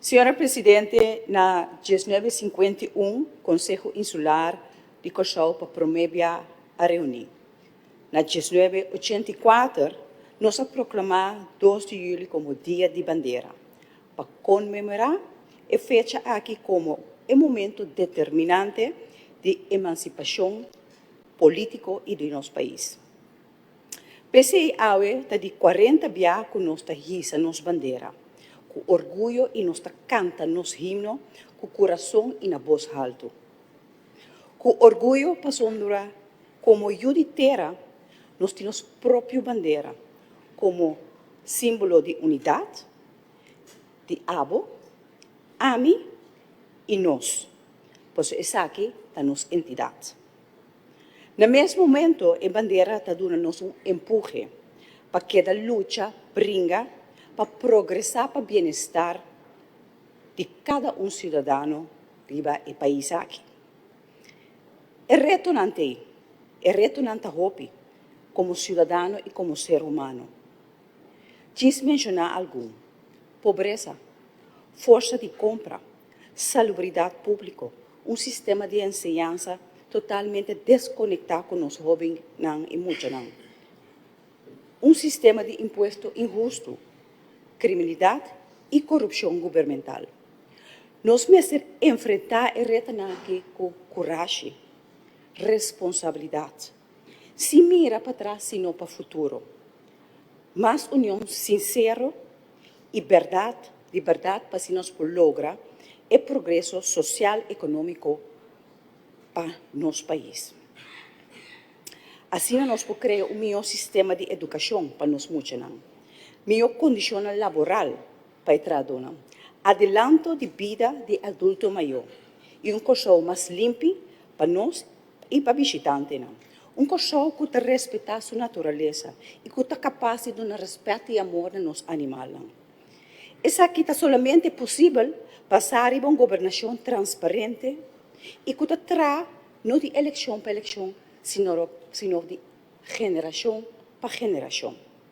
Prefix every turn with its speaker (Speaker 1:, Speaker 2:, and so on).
Speaker 1: Señora Presidente, na 1951 Konseho Insular di Kòrsou pa promé bia a reuní. Na 1984 nos a proklamá 2 di yüli komo Dia di Bandera, pa konmemorá e fecha aki komo e momento determinante di emansipashon polítiko i di nos pais. P'esei awe ta di 40 bia ku nos ta hisa nos bandera ku orguyo i nos ta kanta nos himno ku kurason i na bos haltu. Ku orguyo pasobra komo yu di tera nos tin nos propio bandera komo símbolo di unidat di abo, ami i nos, pasobra esaki ta nos entidat. Na mes momento e bandera ta duna nos un empuhe pa keda lucha, bringa, pa progresá pa bienestar di kada un siudadano riba e pais aki. E retonan t'ei, e retonan ta hopi komo siudadano i komo ser humano. Djis menshoná algun, pobresa, forsa di kompra, salubridat públiko, un sistema di enseñansa totalmente deskonektá ku nos hóbennan i muchanan, un sistema di impuesto inhustu, kriminalidat i korupshon gubernamental. Nos mester enfrentá e retonan aki ku kurashi, responsabilidat, sin mira patras sino pa futuro. Mas union sinsero i bèrdat di bèrdat pa asina nos por logra e progreso sosial ekonómiko pa nos pais. Asina nos por krea un mihó sistema di edukashon pa nos muchanan, mihó kondishonnan laboral pa e trahadónan, adelanto di bida di adulto mayó i un Kòrsou mas limpi pa nos i pa bishitantenan. Un Kòrsou ku ta respetá su naturalesa i ku ta kapas di duna rèspèt i amor na nos animalnan. Esaki ta solamente posibel basá riba un gobernashon transparente i ku ta traha no di elekshon pa elekshon, sino di generashon pa generashon.